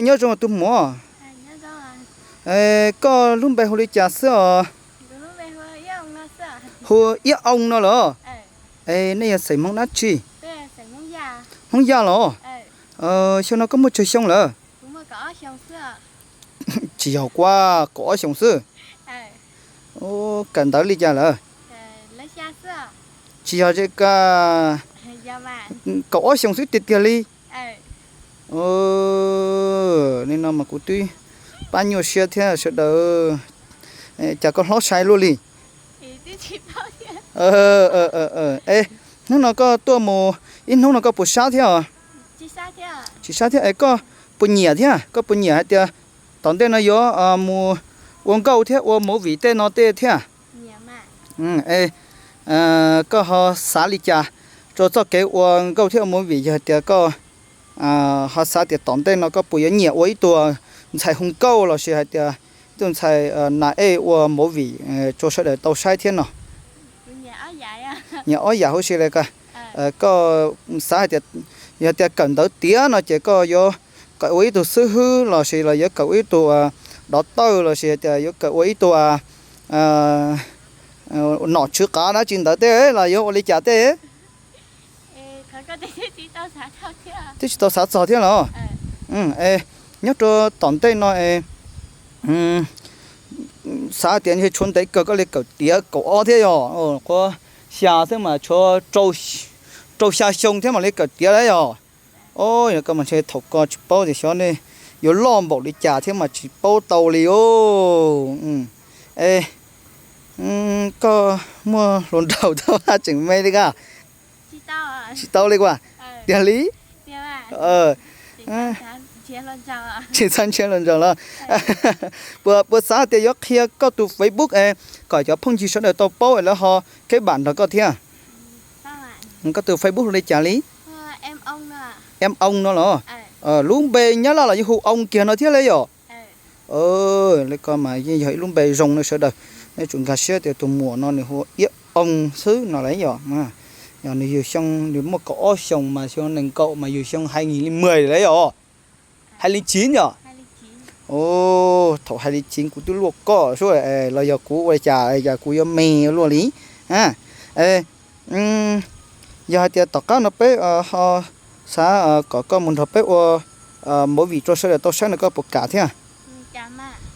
Nyob zoo tus muam. Koj lub npe hu li cas xwb os? Hu Iab Oo no los? Es nej yog xeem Hmoob dab tsi? Hmoob Yaj los? Xyoo no koj muaj tsawg xyoo lawm? Tsis yog, kuv kaum ob xyoos xwb. Kawm ntawv li cas lawm? Tsis yog, kaum ob xyoos xwb tiag tiag li. Nim no mas kuv twb pab nyuaj siab thiab sawv daws. Cas koj hlob sai luaj li? Es hnub no koj tuaj mus ib hnub no koj puas sab thiab os? Tsis sab thiab. Es koj puas nyiam thiab? Koj puas nyiam hais tias tom ntej no yuav mus ua nkauj thiab ua movie tej no tej thiab? Es koj ho xav li cas rau txoj kev ua nkauj thiab ua movie? Yog hais tias koj ho xav tias tom ntej no koj puas yuav nyiam ua ib tug ntxhais hu nkauj lossis hais tias ib tug ntxhais nas ej ua movie rau sawv daws tau saib thiab no? Nyiam ob yam huv si li ko. Koj xav hais tias yog tias kawm ntawv tiav no ces koj yuav kawm ua ib tug xib hwb lossis los yuav kawm ua ib tug dov tawj lossis hais tias yuav kawm ua ib tug nom tswv qav dab tsi ntawd tej los yuav ua li cas tej? Twb tsis tau xav txog thiab los? Nyob rau tom ntej no es xav tias tshuav ntev kawg koj li kawm tiav kaum ob thiab yog? Qhuav xya xwb mas tshuav rau xya xyoo thiab mam li kawm tiav lawm yog? Yog koj mas ntshe thaum koj tsis paub tias xyov nej yuav loj npaum li cas thiab mas tsis paub tau li os. Es koj muaj hluas nraug tau hab tseem me li ko? Tsis tau li as? Tiag li? Tsis txhob ntshiab hluas nraug los? Puas xav tias yuav qhia koj tus Facebook es kom cov phooj ywg sawv daws tau paub es lawv ho keb npam nrog koj thiab? Koj tus Facebook hu li cas li? Em Oo no los? Lub npe Nyab Laj los yeej hu Oo kiag no thiab li yom? Li ko mas yeej yog ib lub npe zoo no sawv daws. Nej tsum nkag siab tias tus muam no nws hu Iab Oo xwb no lawm yom. Yog nws yug xyoo, nws muaj kaum ob xyoos mas xyoo nees nkaum mas yug xyoo hais nyias li mười lawm yom. Hais li chín yom? Thaum hais li chín kuv twb luaj koj sub los yog kuv ua li cas es kuv yuav me luaj li. Yog hais tias tom qab no peb ho xav kom koj mus nrog peb ua movie rau sawv daws tau saib no koj puas kam thiab?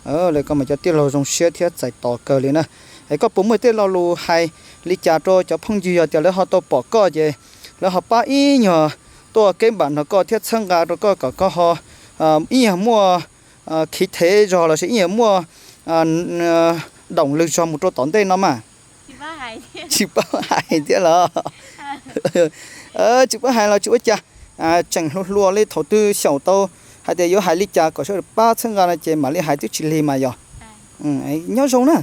Lawv koj mas cov tij laug zoo siab thiab txais tos kawg li na. Es koj puas muaj tej lo lus hais li cas rau cov phooj ywg yog tias lawv ho tau pom koj ces lawv ho pab ib nyuag tuaj keb npam nrog koj thiab txhawb nqa rau koj kom koj ho ib nyuag muaj khiv thev zog lossis ib nyuag muaj doom lwg zog mus rau tom ntej no mas? Tsis paub hais thiab los? Tsis paub hais los tsis ua cas, tseem hluas hluas li, thaum twg xyaum tau hais tias yuav hais li cas kom sawv daws pab txhawb nqa no ces mam li hais twb tsis lig mas yog. Nyob zoo na.